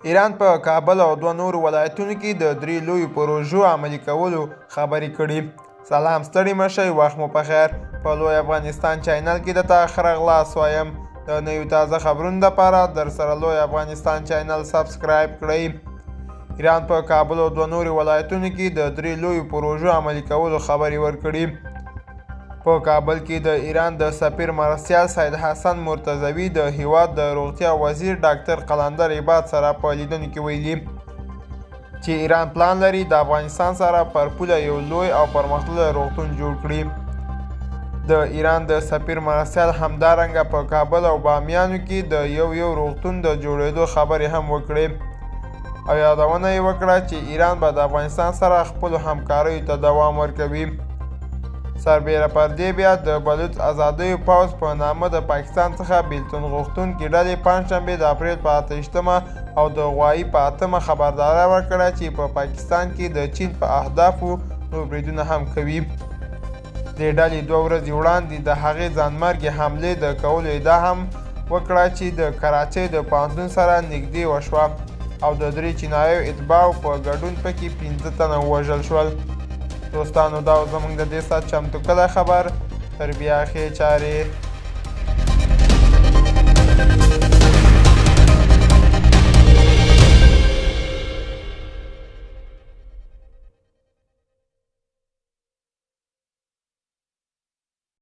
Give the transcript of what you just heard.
ایران په کابل او دوه نورو ولایتونو کې د درې لویو پروژو عملي کولو خبرې کړي. سلام، ستړي مه شئ، وخت مو په خیر. په لوی افغانستان چینل کې د تا ښه راغلاست وایم. د نویو تازه خبرونو دپاره در سره لوی افغانستان چینل سبسکرایب کړئ. ایران په کابل او دوه نورو ولایتونو کې د درې لویو پروژو عملي کولو خبرې ورکړي. په کابل کې د ایران د سفیر مرستیال سید حسن مرتضوي د هیواد د روغتیا وزیر ډاکتر قلندر عباد سره په لیدنو کې ویلي چې ایران پلان لري د افغانستان سره پر پوله یو لوی او پرمختللی روغتون جوړ کړي. د ایران د سفیر مرستیال همدارنګه په کابل او بامیانو کې د یو یو روغتون د جوړېدو خبرې هم وکړې او یادونه یې وکړه چې ایران به د افغانستان سره خپلو همکاریو ته دوام ورکوي. سربیره پر دې بیا د بلوڅ ازادیو پوځ په نامه د پاکستان څخه بیلتون غوښتونکې ډلې پنجشنبه د اپریل په 28مه او د غوایي په 8مه خبرداری ورکړی چې په پاکستان کې د چین په اهدافو نور بریدونه هم کوي. دې ډلې 2 ورځې وړاندې د هغې ځانمرګې حملې د کولو ادعا هم وکړه چې د کراچۍ د پوهنتون سره نږدې وشوه او د 3 چینایو اتباعو په ګډون پکې 5 تنه ووژل شول. دوستانو، دا زموږ د دې ساعت چمتو کړی خبر. تر بیا ښې چارې.